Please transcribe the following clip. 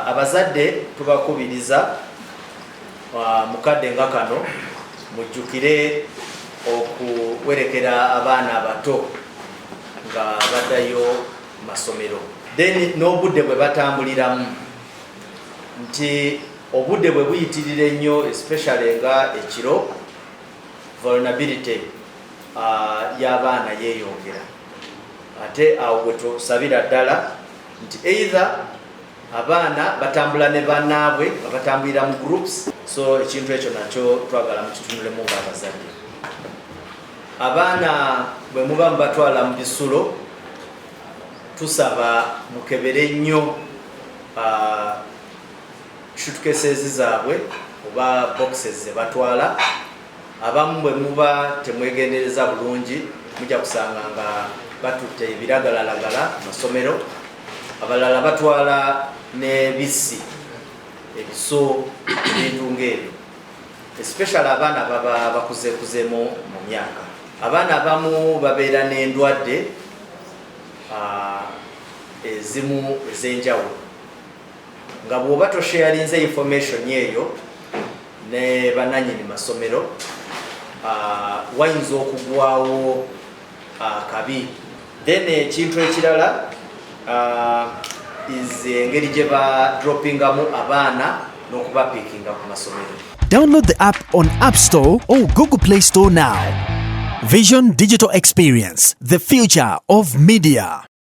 Abazadde tubakubiriza mukadde nga kano mujjukire okuwerekera abaana abato nga baddayo masomero, then n'obudde bwe batambuliramu, nti obudde bwe buyitirira ennyo, especially nga ekiro, vulnerability y'abaana yeeyongera. Ate awo bwe tusabira ddala nti either abaana batambula ne bannaabwe nga batambulira mu groups, so ekintu ekyo nakyo twagala mukitunulemu ng'abazadde. Abaana bwe muba mubatwala mu bisulo, tusaba mukebere nnyo suitcases zaabwe oba boxes ze batwala. Abamu bwe muba temwegendereza bulungi, mujja kusanga nga batutte ebiragalalagala masomero, abalala batwala n'ebisi, ebiso, ebintu ng'ebyo, especially abaana baba bakuzekuzemu mu myaka. Abaana abamu babeera n'endwadde ezimu ez'enjawulo, nga bw'oba tosharinze information eyo ne bananyini masomero, wayinza okugwawo akabi. Then ekintu ekirala is engeri gye ba droppingamu abaana n'okubapickinga ku masomero. Download the app on App Store or Google Play Store now. Vision Digital Experience, the future of media.